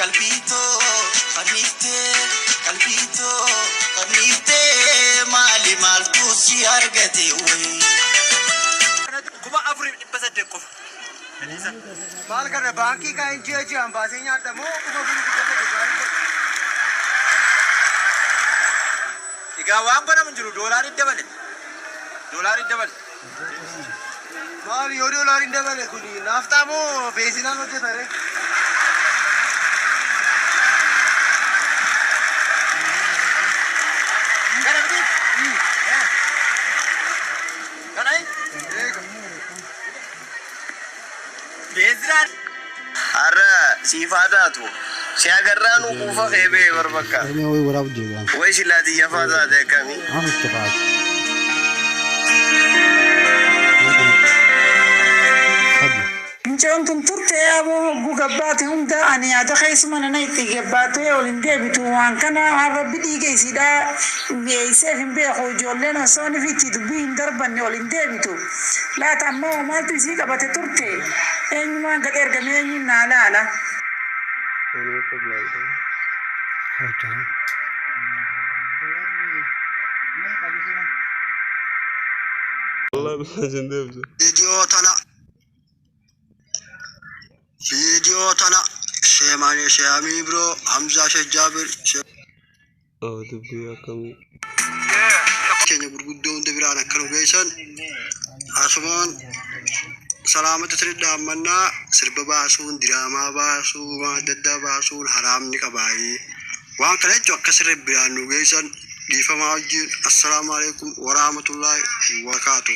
Qalbiitoo fanniftee, qalbiitoo fanniftee, maali maaltu si argate wayi. 4,800 qofa. Maal kana baankii kaa'in ji'a ji'aan baasee nyaadha moo 4,800 gaarii godha? Egaa waan godhamu hin jiru, doolaariin dabale. Doolaariin dabale. Maal yoo doolaariin dabale kun naafxaa moo beezinaan hojjeta ree? Kana miti? Kana beezinaan. Har'a siifaa taatu si agarraanu quufa kee bee barbakka. Way silaa xiyyafaa taate akkamii? Mucaan tun turte aboo hogguu gabbaate hunda ani yaada keessuma nana itti gabbaatee ol hin deebitu. Waan kana waan Rabbi dhiiga isiidhaa mi'eesseef hin beeku. Ijoolleen osoo nifi itti dubbii hin darbanne ol hin deebitu. Laata ammoo maaltu isii qabate turte? Eenyumaan gad ergame, eenyuun naa laala? Viidiyoo tana viidiyoo tana Sheemaanii Sheehamii biroo Hamzaa Sheekh Jaabir Sheekh keenya gurguddoo hunda biraan akka nu geessan asumaan salaamata sirri dhaammannaa. Sirba baasuun, diraamaa baasuu, waan adda addaa baasuun haraamni qabaayee waan kana jechuun akka sirri biraan nu geessan dhiifamaa wajjin. Assalaamu alaikum warahmatullaahi wabarakaatu.